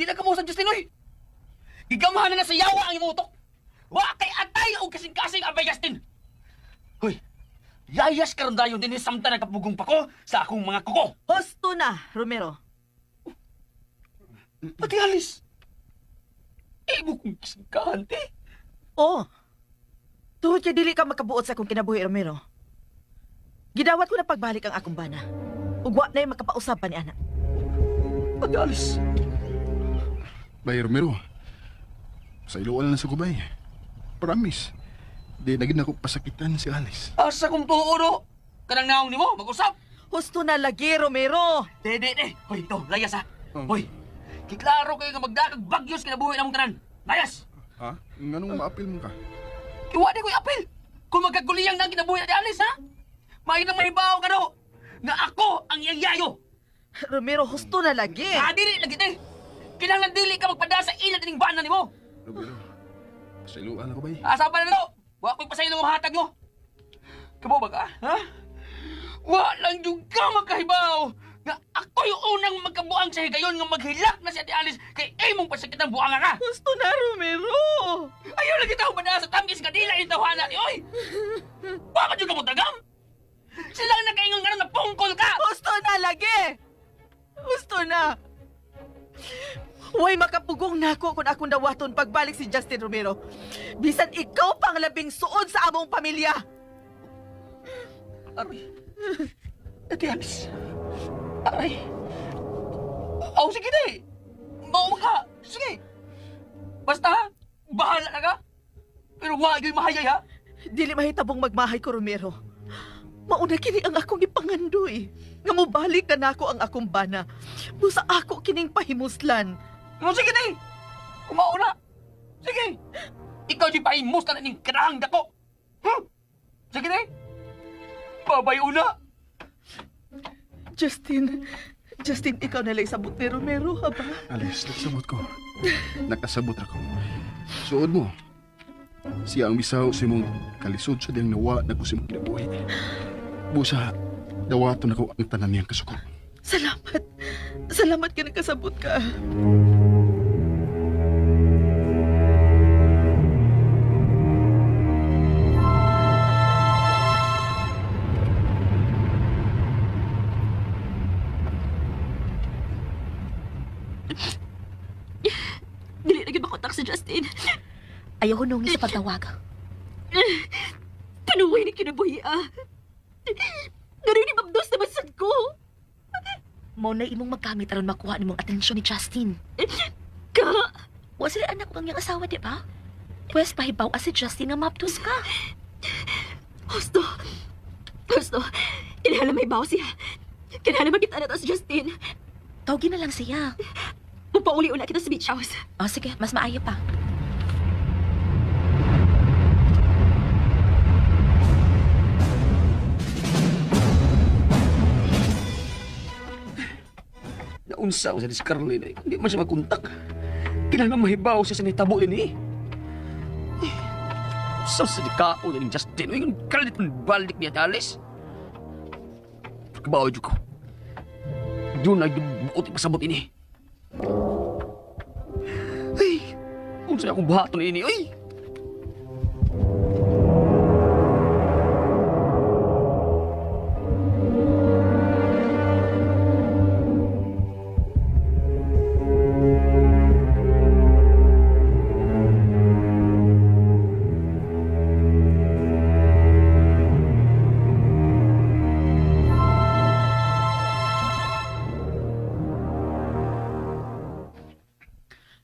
Di na kamusan, Justin, oy! Gigamahan na na sa yawa ang imong utok! Wa kay atay o kasing-kasing abay, Justin! Hoy! Yayas karon dayon din samta nagkapugong pa ko sa akong mga kuko! Husto na, Romero. Pati alis! Imo kong kasingkahan, te! Oh. Tuhod kay dili ka makabuot sa akong kinabuhi, Romero. Gidawat ko na pagbalik ang akong bana. Ug wa na'y makapausab pa ni ana. Pati alis! Bay, Romero. Sa iluan lang sa kubay. Promise. Di na gid nako pasakitan si Alice. Asa kong tuo, no? Kanang naong nimo, mag-usap! Husto na lagi, Romero. De, de, de! Hoy, ito, layas ha! Oh. Hoy! Kiklaro kayo nga magdakag bagyos kinabuhi namong tanan! Layas! Ha? Nganong maapil mo ka? Iwa di ko'y apil! Kung magkaguliyang na ang kinabuhi na Alice, ha? May nang mahibaw ka no! Nga ako ang iyang yayo! Romero, husto na lagi. Ah, dili lagi te! Kinahanglan dili ka magpada sa ilan ining bana nimo! Romero, sa iluan ako, bay. Asa pa na no? Wa ko'y pasaylo ng hatag mo! Kamo ba ka, ha? Wa lang jud ka makahibaw! Nga ako'y unang magkabuang sa higayon nga maghilak na si Ate Alice kay imong pasakitan buanga ka! Husto na, Romero. Ayaw lagi tao ba sa tamis nga dila yung tawanan ni oy! Bakit yung kamutagam? Sila ang nakaingon nga na pungkol ka! Husto na lagi. Husto na. Way makapugong nako kung akong dawaton pagbalik si Justin Romero. Bisan ikaw pang labing suod sa among pamilya. Aray. Ate Alice. Aray. Aw, sige na eh. Mao ka. Sige. Basta ha, bahala na ka. Pero wag yung mahayay ha. Dili mahitabong magmahay ko, Romero. Mauna kini ang akong ipangandoy. Nga mobalik ka nako ang akong bana. Busa ako kining pahimuslan. No, sige na eh. Kumauna. Sige. Ikaw di pahimus na ning kanahang dako. Sige na eh. Babay una. Justin, Justin, ikaw na lang sabot ni Romero, ha ba? Alice, nagsabot ko. Nakasabot ako. Suod mo. Siya ang bisaw sa imong kalisod sa diyang nawa na ko sa imong kinabuhi. Busa, dawaton ako ang tanan niyang kasuko. Salamat. Salamat ka nagkasabot ka. Dili na gyud makontak si Justin. Ayaw hunungi sa pagtawag. Panuway ni kinabuhi ah. Garoon ni Mabdos na masad ko. Mao na imong magkamit aron makuha nimong atensyon ni Justin. Ka! Wa sila anak ang iyang asawa, di ba? Pwes pahibaw si Justin nga mabdos ka. Husto. Husto. Kinahanglan may bawo siya. Kinahanglan makita na to si Justin. Tawagin na lang siya. Mupauli-ula kita sa beach house. O sige, mas maayo pa. Naunsa ko sa Scarlett eh. Hindi man siya makontak. Kinahanglan mahibaw siya sa nitabo din eh. Sa sa kao ni Justin. Uy, ang kalit ng balik niya, Alice. Kabaw ko. Doon na buot ipasabot ini. Ay, unsa akong buhaton ini, uy.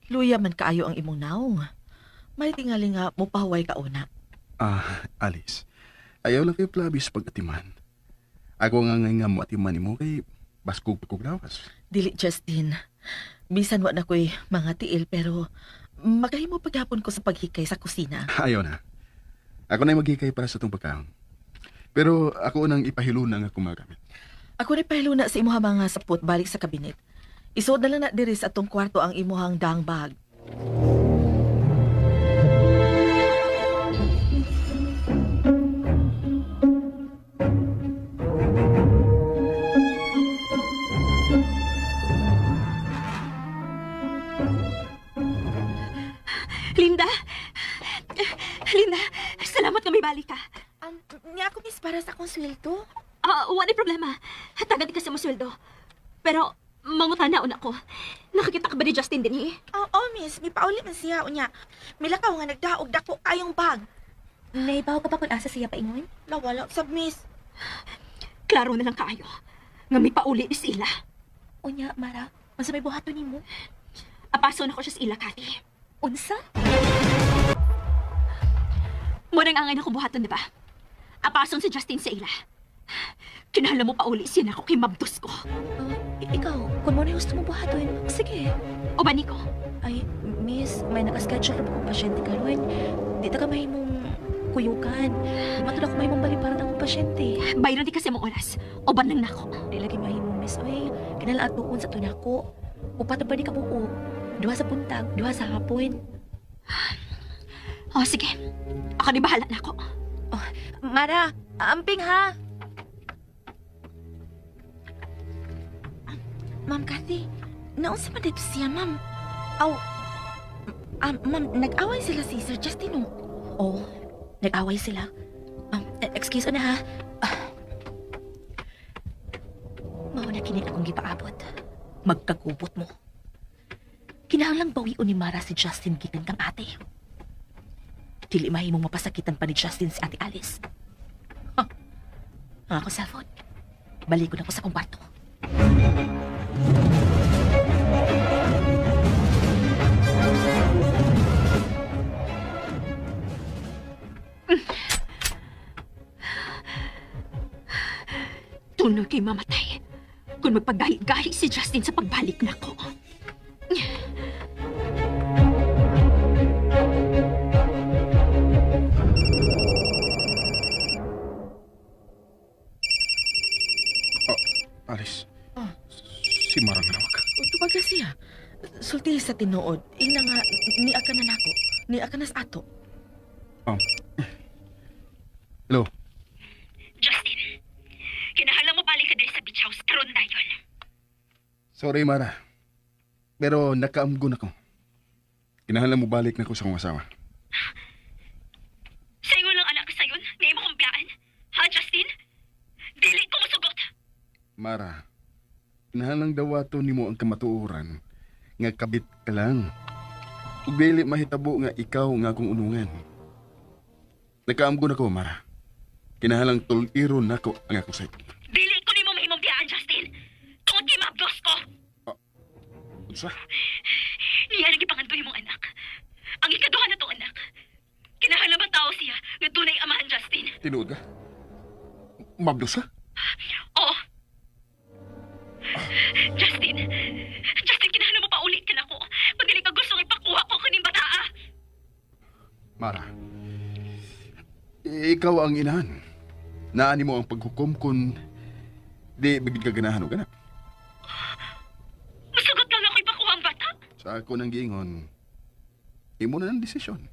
Luya man kaayo ang imong naong. May tingali nga mopahuway ka una. Ah, Alice. Ayaw lang kayo plabis pag-atiman. Ako nga nga nga mo atiman nimo kay baskog kog lawas. Dili, Justin. Bisan wa na ko'y mga tiil pero makahimo paghapon ko sa paghikay sa kusina. Ayaw na. Ako na maghikay para sa itong pagkaon. Pero ako nang ipahiluna nga akong mga gamit. Ako ni pahiluna sa imuha mga sapot balik sa kabinet. Isuod na lang na diri sa atong kwarto ang imuhang daang bag. Linda, salamat nga may balik ka. Niya ako, miss, para sa akong sweldo. Ah, wala problema. Tagad ka sa mo sweldo. Pero, mangutana una ko. Nakakita ka ba ni Justin din eh? Oo, oh, miss. May pauli man siya. Unya, milakaw nga nagdaog dako kayong bag. Naibaw ka pa kung asa siya paingon? La, wala sab, miss. Klaro na lang kaayo. Nga may pauli ni sila. Unya, Mara, unsa may buhaton nimo? Apaso na ko siya sa ila, Kathy. Unsa? Murang angay na ko buhaton, di ba? Apason si Justin sa ila. Kinahanglan mo pauli siya na ako kay mabdos ko. Ikaw, kung mo na gusto mo buhaton, sige. O ba, Nico? Ay, miss, may nakaschedule na ba akong pasyente karon? Di ta ka mahimong kuyukan. Matud ako mahimong baliparan akong pasyente. Bayron di kasi mong oras. O ba nang nako? Di lagi mahimong, miss. Uy, kinala at sa tunako. Upat na ba di ka buo? Duha sa buntag, duha sa hapon. O, sige. Ako ni bahala na ako. Mara, amping ha! Ma'am Kathy, naunsa man dito siya, ma'am? Aw, ma'am, nag-away sila si Sir Justin, oh. Oo, nag-away sila. Excuse na ha. Ah. Mao na kini akong gipaabot. Magkagubot mo. Kinahanglang bawion ni Mara si Justin gikan kang ate. Dili mahimong mapasakitan pa ni Justin si Ate Alice. Huh. Ang akong cellphone. Balikon ako sa akong kwarto. Tunoy kay mamatay. Kung magpagahi-gahi si Justin sa pagbalik nako. Alice. Si Mara nga nawag. O, tuwaga siya. Sulti sa tinuod. Ina nga, niya ka na nako. Niya ka na sa ato. Hello. Justin, kinahanglan mo balik ka diri sa beach house karon dayon. Sorry, Mara. Pero nakaamgon ako. Kinahanglan mo balik na ko sa akong asawa. Sa ingon lang anak ko sayon, nga imo kong biyaan. Ha, Justin? Dili ko mosugot. Mara, kinahanglang dawato nimo ang kamatuoran nga kabit ka lang. Ug dili mahitabo nga ikaw nga akong unungan. Nakaamgon ako, Mara. Kinahanglang tul-iron nako ang akong sayop. Dili ko nimo mahimong biyaan, Justin. Tungod kay mabdos ko. Unsa? Niya ang gipangandoy mong anak. Ang ikaduha na to anak. Kinahanglan ba tao siya nga dunay amahan, Justin? Tinuod ka? Mabdos ka? Oo. Justin, Justin, kinahanglan mo paulit ka nako. Kung dili ka gustong ipakuha ko kaning bataa. Mara, ikaw ang inahan. Naani mo ang paghukom kung di bigid ka ganahan o ganap. Musugot lang ako ipakuha ang bata. Sa ako nang giingon, imo na ng desisyon.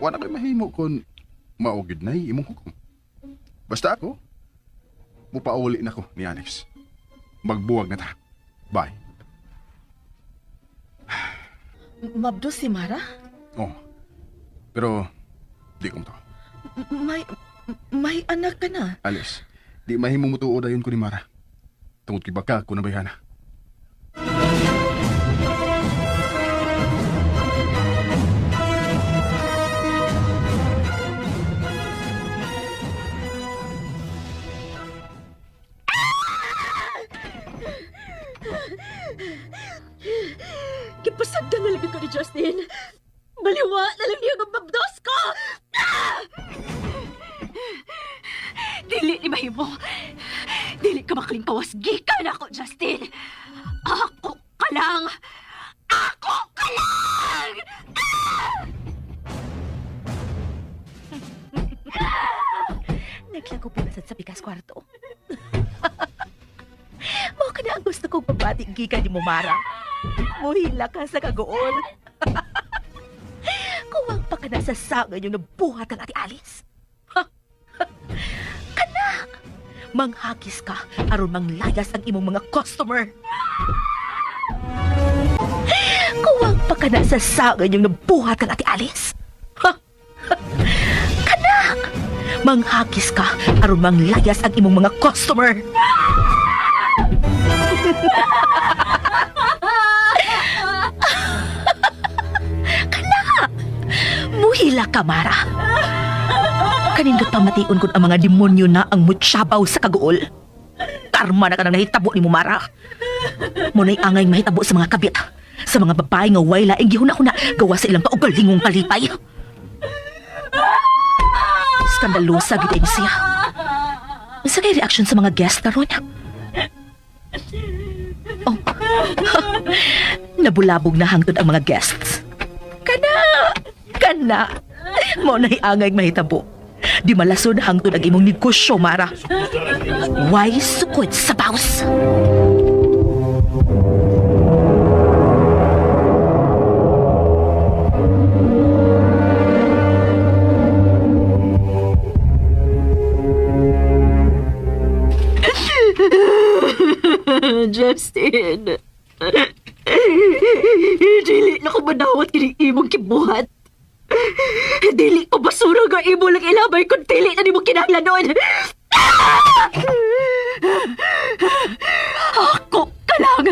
Wala ko'y mahimo kung maugid na imong hukom. Basta ako, mupauli na ko ni Alex. Magbuwag na ta. Bye. Mabdos si Mara? Oh, pero di ko to. May anak ka na. Alice, di mahimo mo tuod ayon ko ni Mara. Tungod kay baka ko nabayhana. Gipasagdan na lang ko ni Justin. Baliwa na lang niya ang mabdos ko! Ah! Dili ni mahimo. Dili ka makalingkawas. Gikan ako, Justin. Ako ka lang. Ako ka lang! Naglago po na sad sa pikas kwarto. Mao ka na ang gusto kong babati gikan ni mo, Mara. Muhila ka sa kagool. Kuwang pa ka na sa sangan yung nabuhat kang Ate Alice. Ha? Kana! Manghagis ka aron manglayas ang imong mga customer. Kuwang pa ka na sa sangan yung nabuhat kang Ate Alice. Ha? Manghakis ka aron manglayas ang imong mga customer. Kana! Muhila ka, Mara. Kanindot pamation kung ang mga demonyo na ang mutsabaw sa kaguol. Karma na ka nang nahitabo ni mo, Mara. Muna'y angay mahitabo sa mga kabit. Sa mga babae nga way laing gihuna-huna gawa sa ilang kaugalingong palipay. Skandalosa gid ay siya. Unsa kay reaction sa mga guest karon? Oh. Nabulabog na hangtod ang mga guests. Kana! Kana! Mao na'y angay mahitabo. Di malasod hangtod ang imong negosyo, Mara. Why sukod sa baws? Justin. Dili na ko manawat kining imong kibuhat. Dili ko basura nga imo lang ilabay kung dili na nimo kinahanglanon. Ako ka lang.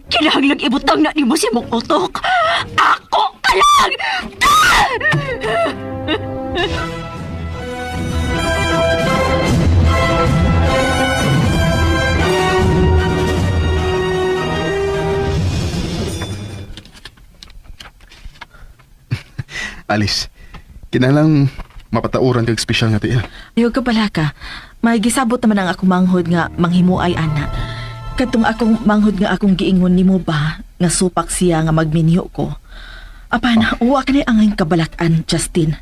Kinahanglang ibutang na nimo sa imong utok. Ako ka lang. Alice, kinahanglang mapatauran kag espesyal nga tiil. Ayaw ka pala ka. May gisabot naman ang akong manghod nga manghimuay ana. Katong akong manghod nga akong giingon nimo ba nga supak siya nga magminyo ko. Apan, uwa ka na ang kabalakan, Justin.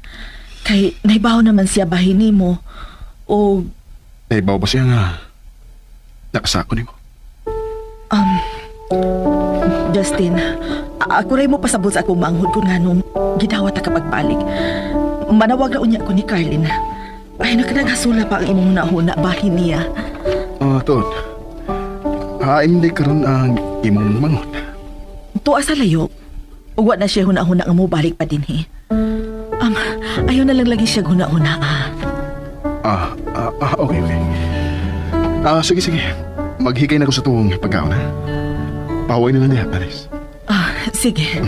Kay naibaw naman siya bahin nimo. O Naibaw ba siya nga nakasako nimo? Justin, ako ray mo pasabot sa akong manghod kung nganong gidawat ta kapag balik. Manawag na unya ko ni Carlin. Ay, nakanaghasula pa ang imong hunahuna bahin niya. Ah, tuod. Hain di karon ang imong manghod. Tuwa sa layo. Ugwa na siya hunahuna nga mo balik pa din he. Ayaw na lang lagi siya hunahuna ah. Okay, okay. Sige, sige. Maghikay na ko sa tuwong pagkaon, ha? Paway na lang diha, Alice. Ah, sige.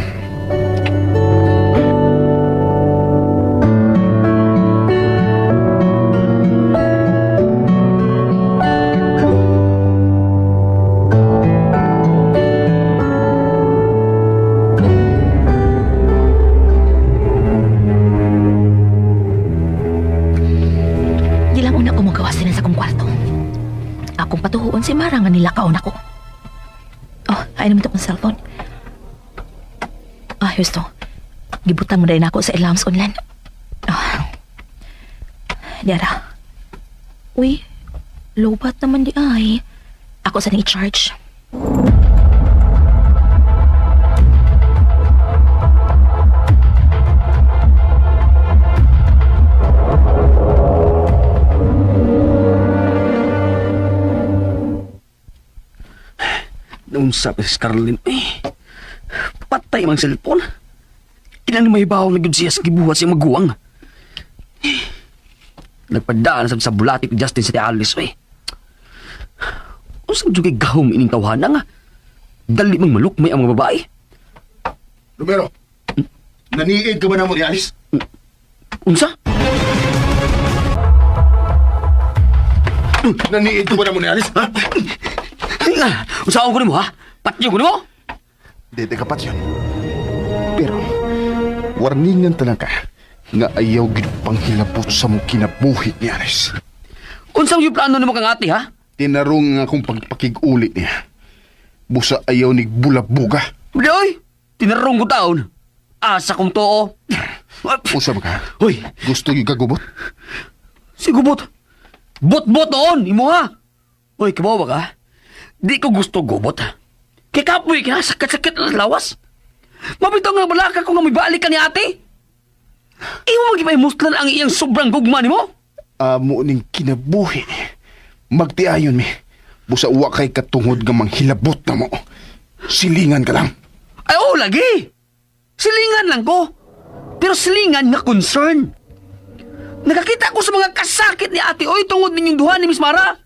Di lang una ko magawa sila sa akong kwarto. Akong patuhuon si Mara nga nilakaon ako. Oh, ay naman to akong cellphone. Ah, here's to. Gibutan mo na ako sa Ilams online. Ah. Diara. Uy, lobat naman di ay. Ako sa nang i-charge. Naunsa pa si Carlin. Eh, patay mang cellphone. Kinang may bawo na gyud siya sa gibuhat sa maguwang. Eh, nagpadaan sa bulati ni Justin sa Alice eh. Unsa jud kay gahom ining tawhana nga? Dali mang malukmay ang mga babae. Romero, naniid ka ba na mo ni Alice? Unsa? Naniid ka ba na mo ni Alice, ha? Unsa ko nimo ha? Patyo ko nimo? Dede ka yun. Pero, warningan talaga nga ayaw gid panghilabot sa mong kinabuhi ni Alice. Unsa yung plano nimo kang ate ha? Tinarong nga akong pagpakig-uli niya. Busa ayaw ni bulabuga. Di oy, tinarong ko taon. Asa kong too. Usa ba ka? Hoy, Gusto yung kagubot? Si gubot. Bot-bot noon, imo ha. Uy, kabawa ka. Di ko gusto gubot ha. Kay kapoy ka, sakit-sakit na lawas. Mabitaw nga balaka ko nga may balik ka ni ate. Imo magipay-muslan ang iyang sobrang gugma nimo. Amo ning kinabuhi. Magtiayon mi. Busa uwa kay katungod nga manghilabot na mo. Silingan ka lang. Ay, oo, lagi. Silingan lang ko. Pero silingan nga concern. Nakakita ko sa mga kasakit ni Ate Oy tungod ninyong duha ni Miss Mara.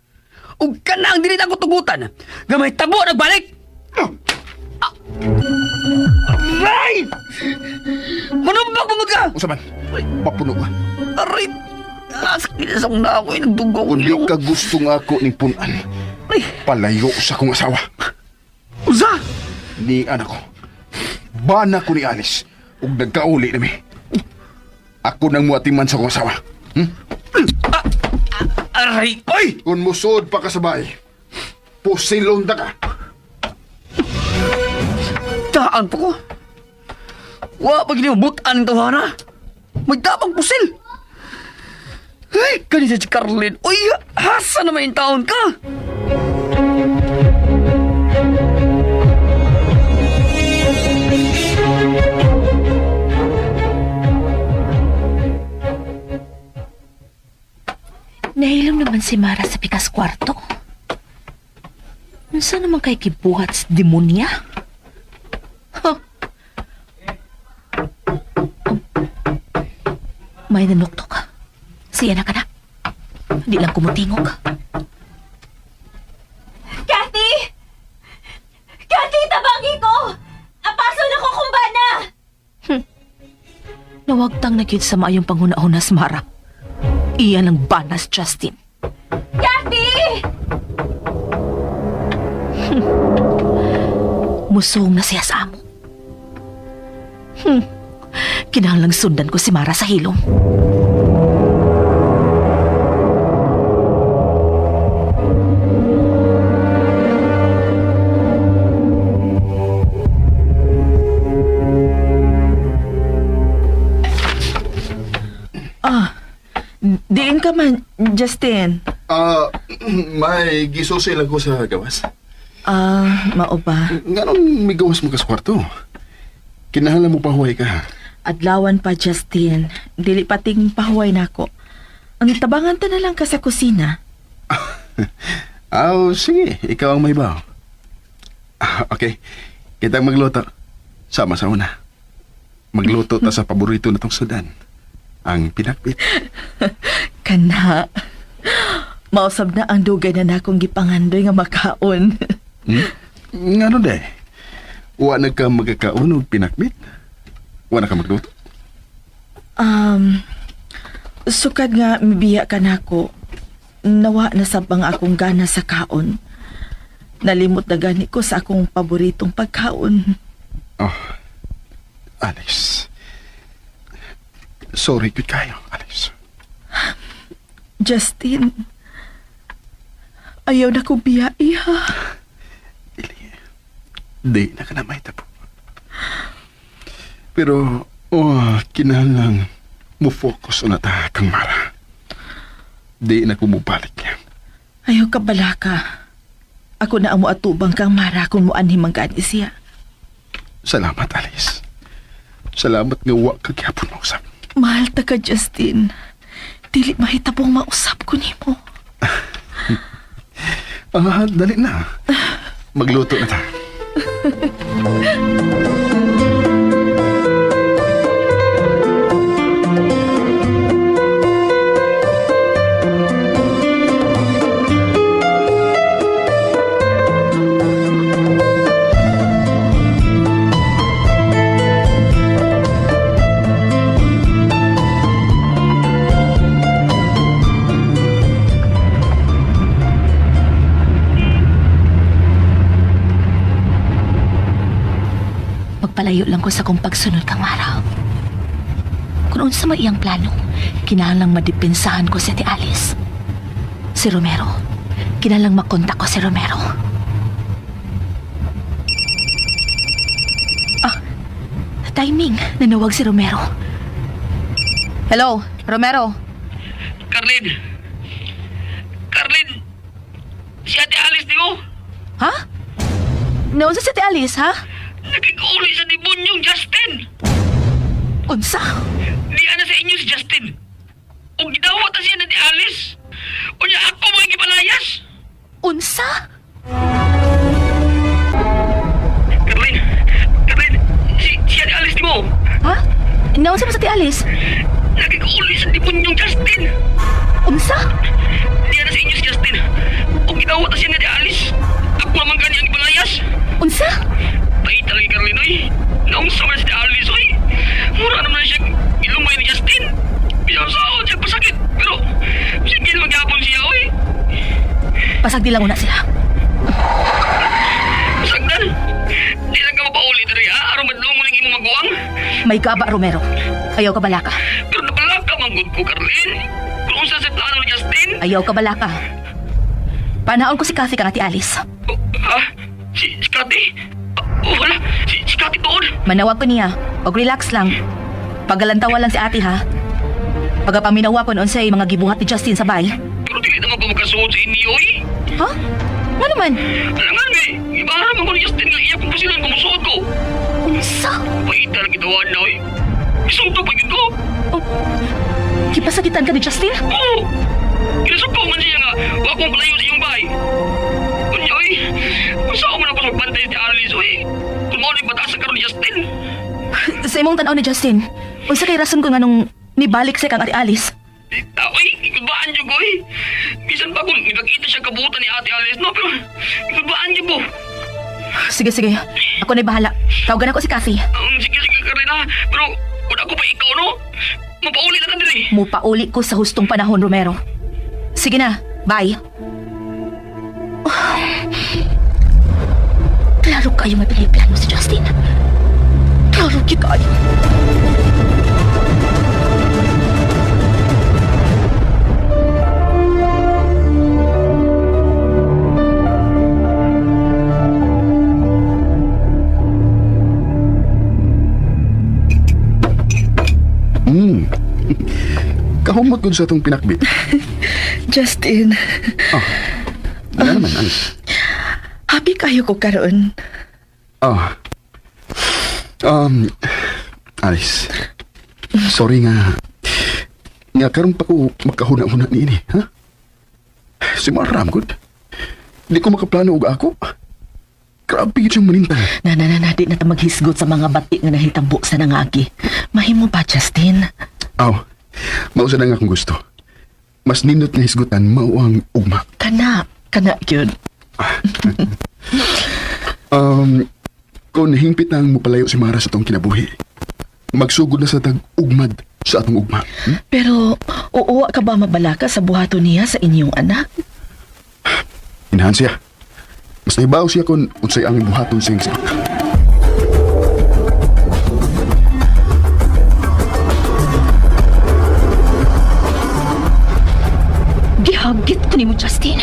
Ug kana ang dili na ako tugutan. Nga may tabo nagbalik. Ah! Aray! Manumbag bangod ka! Unsa man? Papuno ka. Aray! Ah, sakit sa akong na ako. Nagdugo ko Kung di ka gusto nga ako ning punan, Aray! palayo sa akong asawa. Usa! Ni anak ko. Bana ko ni Alice. Ug nagkauli nami. Ako nang muatiman sa akong asawa. Hmm? Aray! Oy! Kung musod pa ka sa bahay, pusilon ta ka. Taan pa ko. Wa pa gini mabutan ang tawana. May tapang pusil. Ay, kanisa si Carlin. Uy, hasa na may taon ka. Nahilom naman si Mara sa pikas kwarto. Unsa naman kay kibuhat sa demonya? Huh. May nanuktok. Siya na ka na. Hindi lang kumutingog. Kathy! Kathy, tabangi ko! Apaso na ko kung bana! Nawagtang na gyud sa maayong panghuna-hunas, Mara. Iyan ang banas, Justin. Kathy! Musong na siya sa amo. Kinahanglang sundan ko si Mara sa hilom. Ah, diin ka man, Justin. Ah, may gisusi lang ko sa gawas. Ah, mao ba? Nganong may gawas mo ka sa kwarto? Kinahanglan mo pahuway ka. Adlawan pa, Justin. Dili pating pahuway nako. Ang tabangan ta na lang ka sa kusina. Aw, sige. Ikaw ang may baw. Ah, okay. Kitang magluto. Sama sa una. Magluto ta sa paborito na tong sudan. Ang pinakbit. Kana. Mausab na ang dugay na nakong gipangandoy nga makaon. Hmm? Ngano de? Wa na ka magkakaon og pinakbit? Wa na ka magluto? um, sukad nga mibiya ka nako. Nawa na sab ang akong gana sa kaon. Nalimot na gani ko sa akong paboritong pagkaon. Oh, Alex. Sorry gud kayo, Alex. Justin, ayaw na ko biya iha. Dili. Di na ka na mahitabo. Pero, oh, kinahanglan mo focus na ta kang Mara. Di na ko mubalik niya. Ayaw ka balaka. Ako na ang muatubang kang Mara kung muanhi man gani siya. Salamat, Alice. Salamat nga wa ka gyapon mausap. Mahal ta ka, Justin. Dili mahitabong mausap ko nimo. Ah, dali na. Magluto na ta. Magpalayo lang ko sa kong pagsunod kang Mara. Kung unsa may iyang plano, kinahanglang madepensahan ko si Ate Alice. Si Romero. Kinahanglang makontak ko si Romero. Ah, timing. Nanawag si Romero. Hello, Romero. Carlin! Carlin! Si Ate Alice di mo! Ha? Naunsa si Ate Alice, ha? Nakikuli sa demonyong Justin! Unsa? Di ana sa inyo si Justin. Ug gidawat na siya na ni Alice. Unya ako mga gipalayas. Unsa? Carlin! Carlin! Si Ate Alice di mo! Ha? Naunsa mo sa Ate Alice? Nakikuli sa demonyong Justin! Pasagdi lang una sila. Sagdan! Di lang ka mapauli diri ha? Aron madlong mo ning imong maguwang? May gaba, Romero. Ayaw ka balaka. Pero nabalaka man gud ko, Carlin. Kung unsa sa plano ni Justin? Ayaw ka balaka. Panaon ko si Kathy kang Ate Alice. Oh, ha? Si Kati? Oh, wala. Si Kati tuod. Manawag ko niya. Og relax lang. Pagalantawa lang si ate ha. Pagapaminawa ko noon sa mga gibuhat ni Justin sa bay. Pero dili naman ko makasuod sa inyo, eh. Ha? Nga naman? Alangan, eh. Ibara man ko ni Justin nga iya kong pasilan kung musuod ko. Unsa? Paita lang gitawan na, eh. Isumto pa yun ko. Kipasakitan ka ni Justin? Oo! Kinasumpaw man siya nga, wa akong palayo sa iyong bahay. Unya, oy. Kung saan man ako sa magbantay si Alice, oy. Kung mao ni batasan karon ni Justin. Sa imong tanaw ni Justin, unsa kay rason ko nga nung nibalik sa kang Ate Alice? Ita, oy. Ikubaan jud ko, oy. Bisan pa kung ipakita siya kabutan ni Ate Alice, no? Pero, ikubaan jud ko. Sige, sige. Ako na'y bahala. Tawagan ako si Kathy. Sige, sige, Karina. Pero, kung ako pa ikaw, no? Mapauli na ka diri. Mupauli ko sa hustong panahon, Romero. Sige na, bye. Oh. Klaro kayo may piniplano si Justin. Klaro gyud kayo. Kahumot gud sa atong pinakbit. Justin, Wala naman, Alice. happy kayo ko karon. Ah. Alice. Sorry nga. Nga karon pa ko makahuna-huna niini, ha? Si Maram gud. Di ko makaplano og ako. Grabe gyud siyang manintal. Na na na na di na ta maghisgot sa mga bati nga nahitabo sa nangagi. Mahimo ba, Justin? Aw, mao sa na nga akong gusto. Mas nindot nga hisgutan mao ang ugma. Kana, kana gyud. Kung hingpit na ang mupalayo si Mara sa atong kinabuhi, magsugod na sa tag ugmad sa atong ugma. Hmm? Pero uuwa ka ba mabalaka sa buhaton niya sa inyong anak? Inahan siya. Mas nahibaw siya kung unsay ang buhaton sa iyang sabak. Gihagit ko nimo, Justin.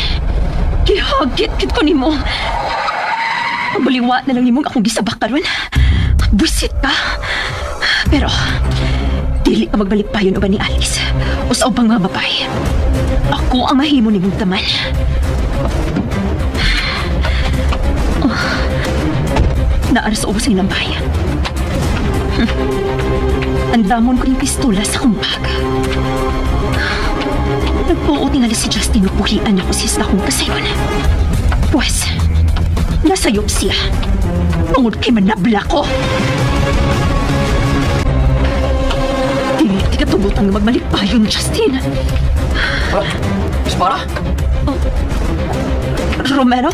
Gihagit gid ko nimo. Buliwa na lang nimong akong gisabak karon. Buisit ka. Pero dili ka magbalik payon uban ni Alice o sa ubang mga babae. Ako ang mahimo nimong taman. Oh. Naara sa ubos ng bayan. Andamon ko ng pistola sa kumbaga. Nagpuo tingali si Justin ug buhian ako siya sa akong kasayon. Pwes, nasayop siya. Tungod kay manabla ko. Dili ti katubutan nga magmalipayon, Justin. Miss Mara? Romero?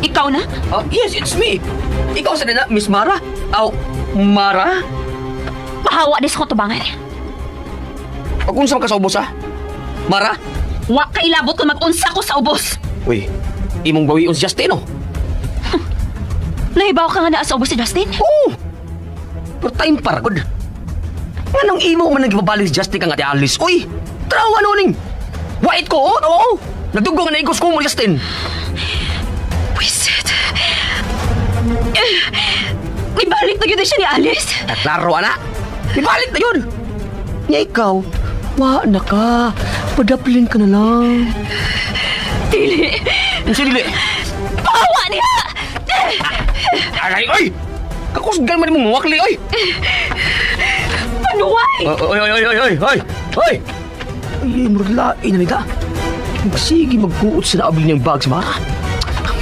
Ikaw na? Ah, yes, it's me. Ikaw sa nila, Miss Mara? Aw, Mara? Pahawa din sa kutubangan. Pag unsa man ka sa ubos, ha? Mara? Wa ka ilabot kung mag-unsa ko sa ubos. Uy, imong bawion si Justin, oh. Nahibaw ka nga naa sa ubos si Justin? Oo! Pero time para, good. Nganong imo man nagpabalik si Justin kang Ate Alice? Uy! Trawa no ning! Wait ko, oh! Oo! Nagdugo nga naigos ko mo, Justin! Wisit. Eh, ibalik na yun siya ni Alice. Ah, Klaro, ana! Ibalik na yun! Nya ikaw, wa na ka. Padaplin ka na lang. Dili. Unsa dili? Pahawa niya! Aray, oy! Kakusgan man imong muwakli, oy! Panuway! Oy, oy, oy, oy, oy, oy! Oy! Ay, murlain na nila. Sige, magkuot sa naabli niyang bag sa Mara.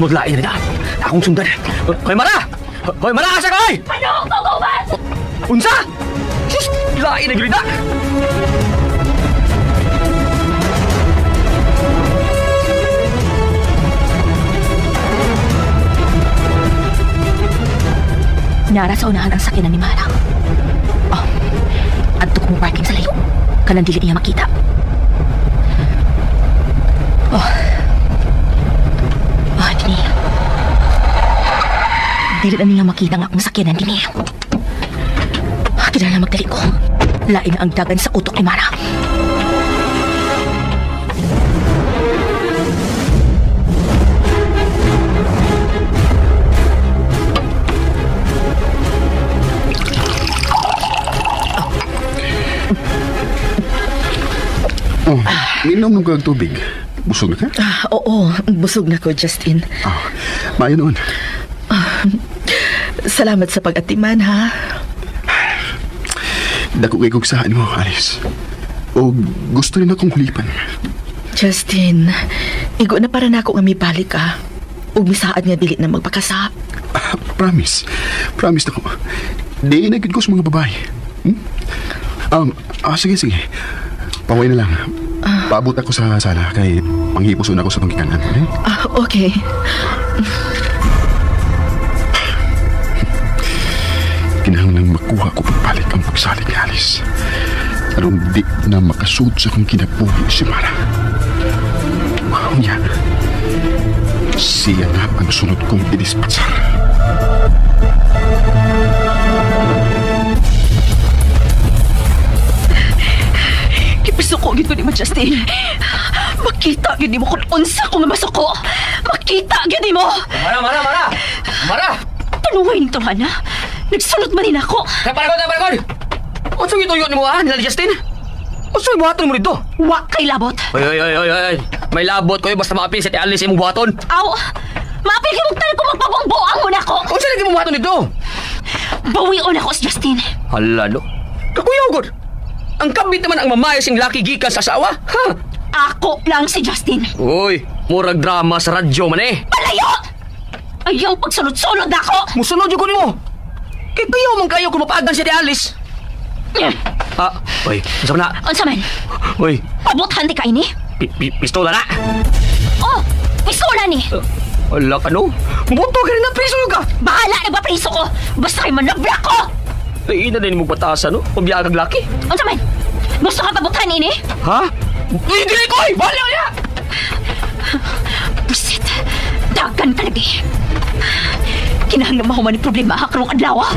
Murlain na nila. Akong sundan. Hoy, Mara! Hoy, Mara! Asa ka, oy! Ano ko gubat? Unsa? Sus! Lain na gyud na! Nara sa unahan ang sakyanan ni Mara. Oh, adto kong parking sa layo. Kanang dili niya makita. Oh. Dili na nila makita nga akong sakyanan dinhi. Kinahanglan magdali ko. Lain na ang dagan sa utok ni Mara. Oh, minom nung kag tubig. Busog na ka? Ah, oo, busog na ko, Justin. Ah, maayo noon. Salamat sa pag-atiman, ha? Dako kay kog saan mo, Alice. O gusto rin akong hulipan. Justin, igo na para nako nga mibalik ka. Ug misaad nga dili na magpakasap. Ah, promise. Promise na ko. Di na gid ko sa mga babae. Hmm? Sige, sige. Paway na lang. Paabot ako sa sala kay panghipos una ako sa pangkikanan. Eh? Ah, okay. Kinahanglan makuha ko pagbalik ang pagsalig ni Alice. Aron di na makasud sa akong kinabuhi si Mara. Niya. Siya na ang sunod kong idispatsar. Gipasuko gid ko nimo, Justin. Makita gid nimo kung unsa ko nga masuko. Makita gid nimo. Mara, Mara, Mara! Mara! Panuway nito, Hana. Nagsulot man din ako. Taparagod, taparagod! Unsay gituyo nimo ha, nila Justin? Unsay buhaton mo dito? Wa kay labot. Oy, oy, oy, oy, oy. May labot ko basta maapil sa ti Alice imong buhaton. Aw! Maapil kay mong ko magpabuang-buang mo na ako. Unsa lagi imong buhaton dito? Bawion ako si Justin. Hala no. Kakuyaw gud. Ang kabit naman ang mamayo sing laki gikan sa asawa. Ha? Ako lang si Justin. Uy, murag drama sa radyo man eh. Palayo! Ayaw pagsunod-sunod na ako! Musunod jud ko nimo. Kay kuyaw man kayo kung mapaagan siya ni Alice. Ah, oy, unsa man na? Unsa man? Uy, Pabuthan di ka ini? pistola na. Oh! Pistola ni! Wala ka no. Mubuto ka rin na priso ka. Bahala na ba priso ko? Basta kay manabla ko! Ay, ina din mo batasan no. Pabiya kag laki. Unsa man? Gusto ka pabuthan ini? Ha? Uy, dili ko ay. Bala niya. Busit! Dagan ka lagi! Kinahanglan mahuman ni problema ha karong adlaw ah.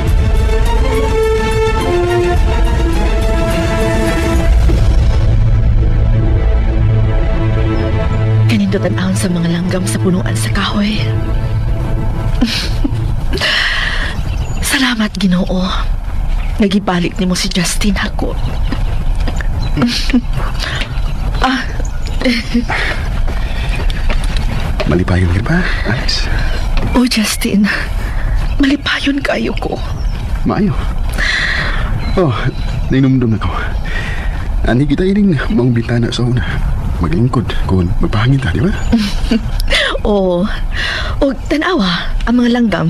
Kanindot ang sa mga langgam sa punuan sa kahoy. Salamat, Ginoo. Nagibalik nimo si Justin ako. Malipayon ka ba, Alice? Oh, Justin. Malipayon kayo ko. Maayo. Oh, nainumdum na ko. Ani kita ining maong bintana sa una. Maglingkod kung magpahangin ta, di ba? Oo. O, tanawa, ang mga langgam.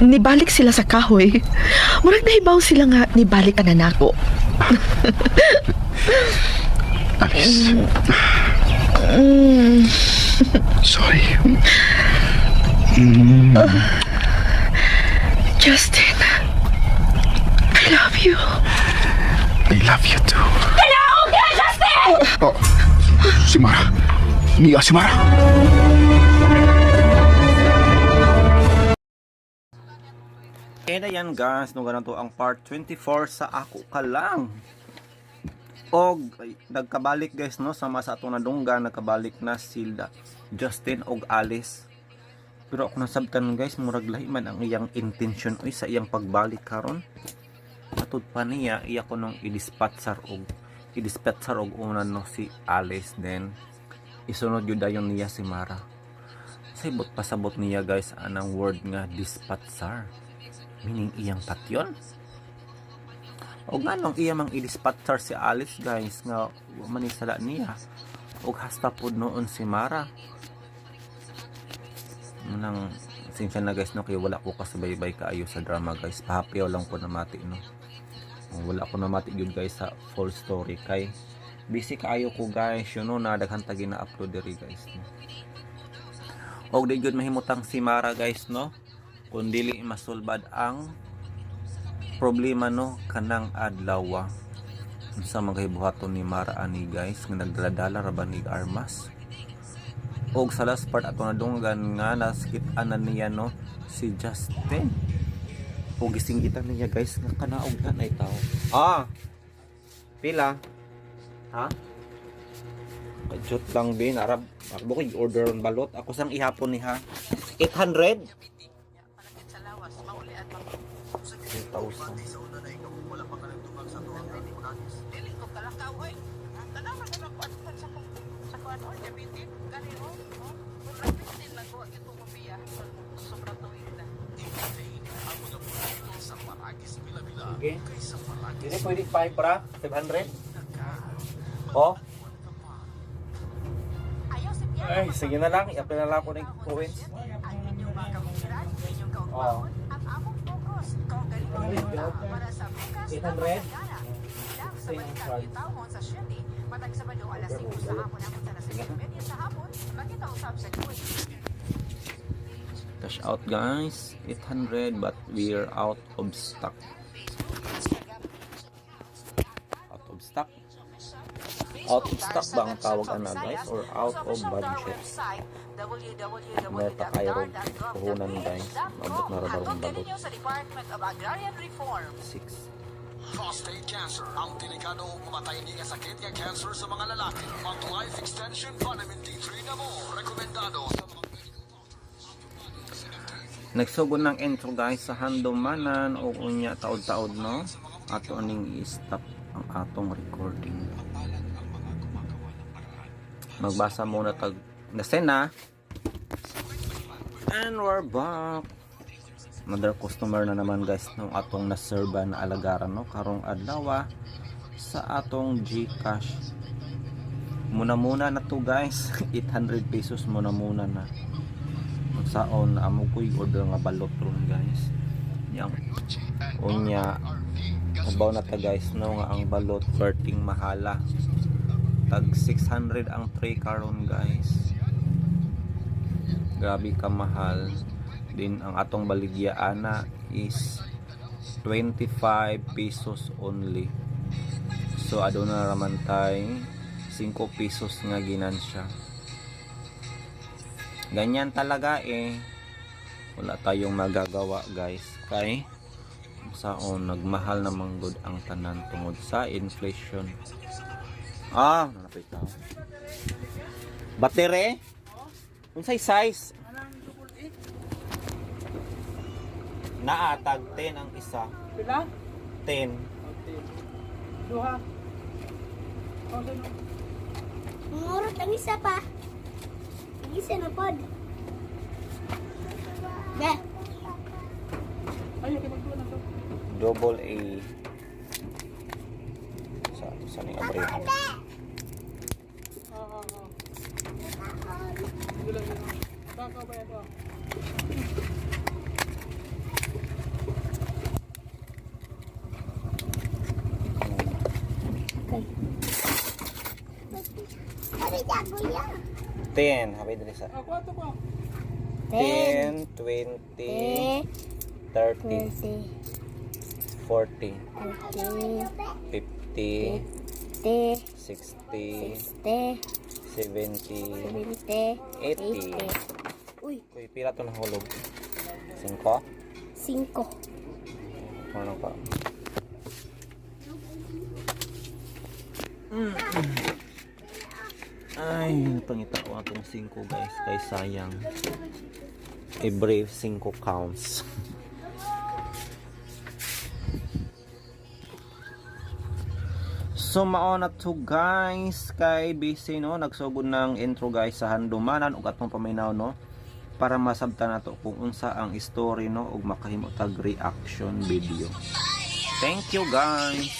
Nibalik sila sa kahoy. Murag nahibaw sila nga nibalik ka na nako. Alice. Sorry. Justin, I love you. I love you too. Kalaog ka, Justin! Oh, si Mara. Niya si Mara. And ayan guys, no ganito ang part 24 sa Ako Ka Lang. Og ay, nagkabalik guys no sama sa atong nadungga nagkabalik na sila Justin og Alice. Pero ako nasabtan guys, murag lahi man ang iyang intention oy sa iyang pagbalik karon. Matud pa niya iya ko nung i-dispatchar og i-dispatchar og una no si Alice, then isunod yun dayon niya si Mara. Sa ibot pasabot niya guys anang word nga dispatchar, meaning iyang patyon. O nga nung iya mang i-dispatchar si Alice guys nga wa man ni sala niya og hasta pod noon si Mara. Nang sensya na guys no kay wala ko kasubaybay kaayo sa drama guys, pahapiyaw lang ko namati no. Wala ko namati gyud guys sa full story kay busy kaayo ko guys, you know na daghan ta gina-upload diri guys no. Og di gyud mahimutang si Mara guys no kung dili masulbad ang problema no kanang adlaw. Unsa magahibuhaton ni Mara ani guys nga nagdaladala ra ba ni armas? Og sa last part ato nadunggan nga naskip-anan niya no. Si Justin. O gisinggitan niya, guys, nga kanaog na nay tao. Ah. Pila? Ha? Kajut lang bin arab. Ako ko order ang balot. Ako sang ihapon ni ha. 800. 3,000. Sige. Hindi pwede 5 para 500. Oh. Ay, sige na lang. I-apply na lang ako ng coins. Oh. 800. Same price. Sige. Cash out, guys. 800, but we're out of stock. Out of stock? Out of stock ba ang tawag ana, guys, or out of budget? Meta kayo puhunan, guys. Maabot na ra barong balot. 6. Prostate cancer, ang delikado ug mamatay ni nga sakit nga cancer sa mga lalaki. Mag Life Extension Vitamin D3 na mo. Rekomendado sa mga medical Nagsugod ng intro, guys, sa handumanan o unya taod-taod, no. Ato aning i-stop ang atong recording. Magbasa muna tag nasena. And we're back. Another customer na naman, guys, nung atong naserba na alagaran, no, karong adlaw sa atong GCash. Muna muna na to, guys. 800 pesos muna muna na. Saon amo ko'y order nga balot ron, guys. Yang unya kabaw na ta, guys, no, nga ang balot perting mahala. Tag 600 ang tray karon, guys. Grabe ka mahal din. Ang atong baligya ana is 25 pesos only. So aduna raman tay 5 pesos nga ginansya. Ganyan talaga eh. Wala tayong magagawa, guys, kay saon nagmahal namang gud ang tanan tungod sa inflation. Ah, napit tao. Batere? Unsay size? Naa tag 10 ang isa. Pila? 10. Duha. Murot ang isa pa. Ang isa na pod. Be, Ay, okay, magduha na to. Double A. Sa ning abrihan. Oo. Sige lang yun. Baka ba ito? Ano jago ya? 10, happy diri sa. Ah, kwarto ko. 10, 20, 30, 40, 50, 60, 70, 80. Uy, Uy, pila to nahulog? 5? 5. Ano ka? Ay, pangita ko atong 5, guys, kay sayang. Every 5 counts. So mao na to, guys, kay busy, no, nagsugod ng intro, guys, sa handumanan ug atong paminaw, no, para masabtan nato kung unsa ang story, no, ug makahimo tag reaction video. Thank you, guys.